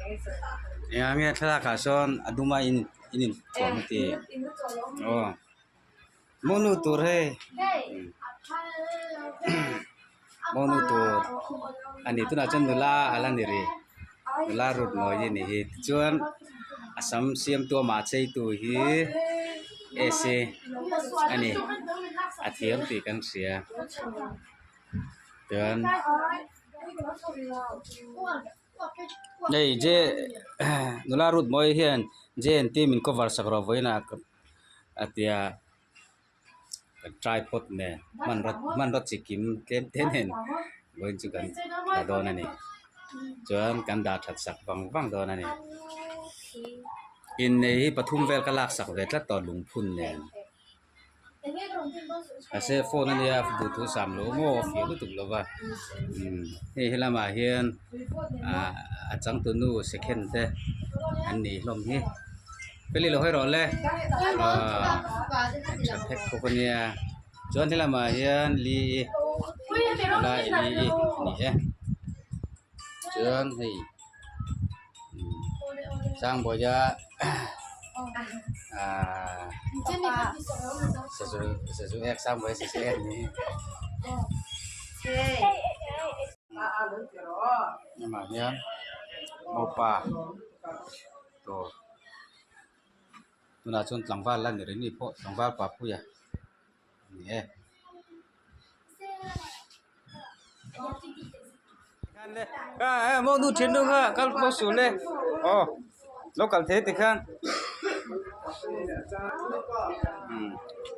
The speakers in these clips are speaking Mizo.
Engah nge thlalak ah sawn a dum a in in inthuam a ti aw monu tur hei monu tur a ni tunah chuan nula a la ni rih nula rut mawi a nih hi tichuan a sam siamtu amah cheitu hi ac a ni a thiam tih kan hria chuan. Hei J nula rut mawi hian J and T min cover sak rawh vawiinah a tia kan tripod nen hmanraw hmanraw chi kim tlem te nen vawiin chu kan la dawn a ni chuan kan dah that sak vang vang dawn a ni innei hi pathum vel ka lak sak ve tlat tawh lungphun nen. Mahse phone ania duhthu sam lo maw a fiah lutuk lo va umm hei helamah hian ah a changtunu second te an nih hlawm hi feli lo hawi rawh le ah tha phek phuk ania chuan helamah hian li lai li a ni e chuan hei. Sangbawiha ahh sazu sazu ek Sangbawiha sazu ek ni hmah hian mopa tur tunah chuan tlangval la ni reng ni pawh tlangval papuia a ni e. Mo nu then nu kha kal pawh suh le aw lo kal thei tikhan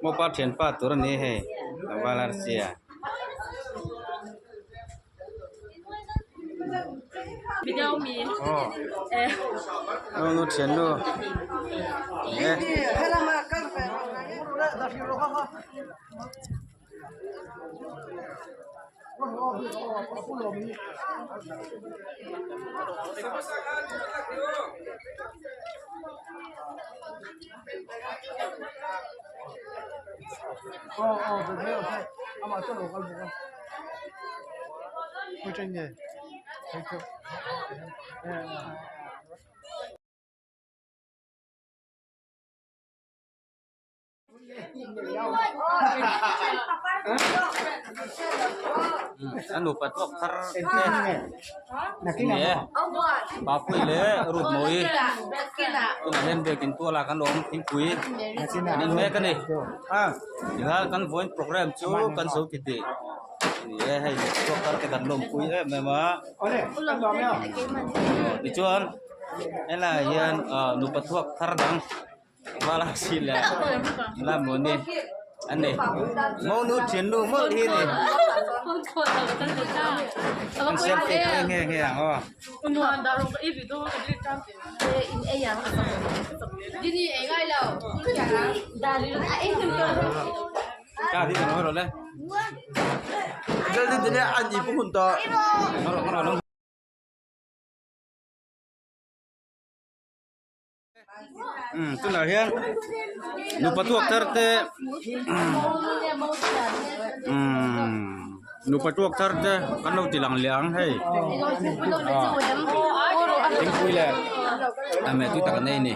mo pa thianpa tur a ni hei tlangval arsia. Aw mo nu thian nu eh. A nupa tuak thar te ni e Papui leh Rutmawi tunah hian biakin tualah kan awm thingpui an in mek a ni tihian kan vawiin programme chu kan zo ti tih a ni e hei tuak thar te kan lawmpui em em a tichuan helaiah hian nupa tuak thar dang. Vala si le la maw ni a ni monu thiannu mawlh hi ni an selfie pui nghe nghe ang aw. Tunah hian nupa tuak thar te nupa tuak thar te kan lo ti lang leh ang hei thingpui leh a meh tui tak an ei a ni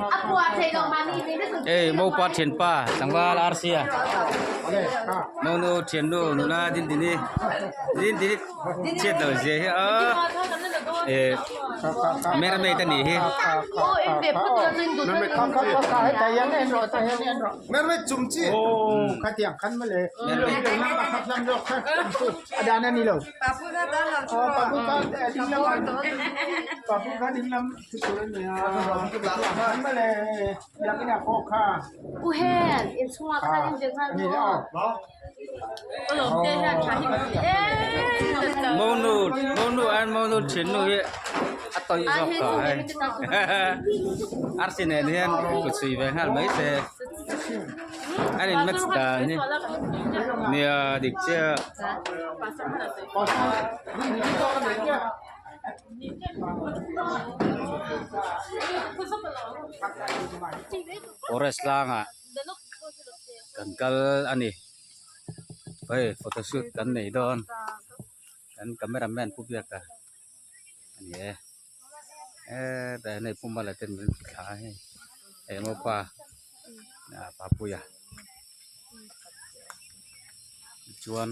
hei mopa thianpa tlangval arsia monu thiannu nula dindini dindini chhiat lo zia hi a eh mermaid a nih hi. Monu monu an monu thinnu hi a tawih zawk tawh hei arsi nen hian kut suih ve nghal mai se an in match dan hi nia dik chiah. Forest tlangah. Kan kal a ni hei photo shoot kan nei dawn kan camera man pu biak a a ni e. Hetah hian hei puma la ten min thla a hei eng pa ah papuia chuan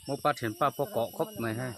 Mopa thianpa pawh kawh khawp mai hei.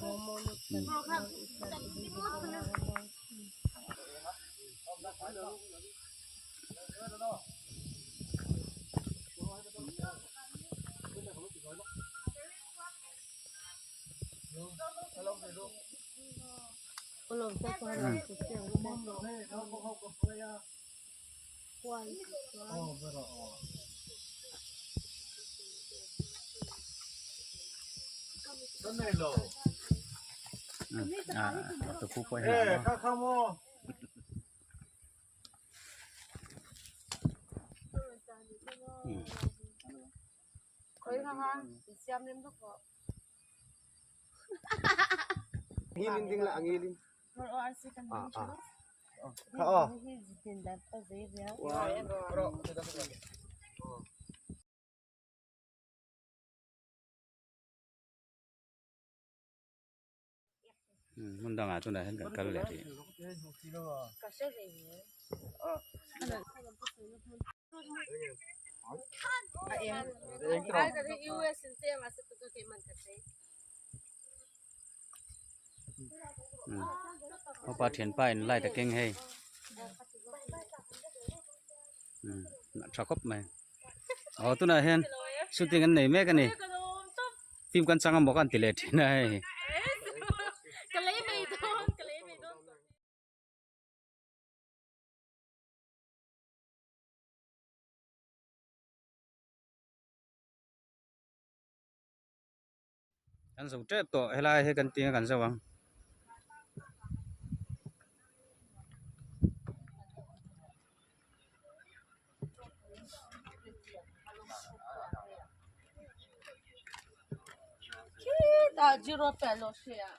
Hmun dangah tunah hian kan kal leh rih. Upa thianpa in light a keng hei tha khawp mai aw tunah hian shooting an nei mek a ni film kan chang amaw ka an ti leh thin a hei. Kan zo tep tawh helai hi kan tinga kan zo ang. Khitah zero peh lo hria.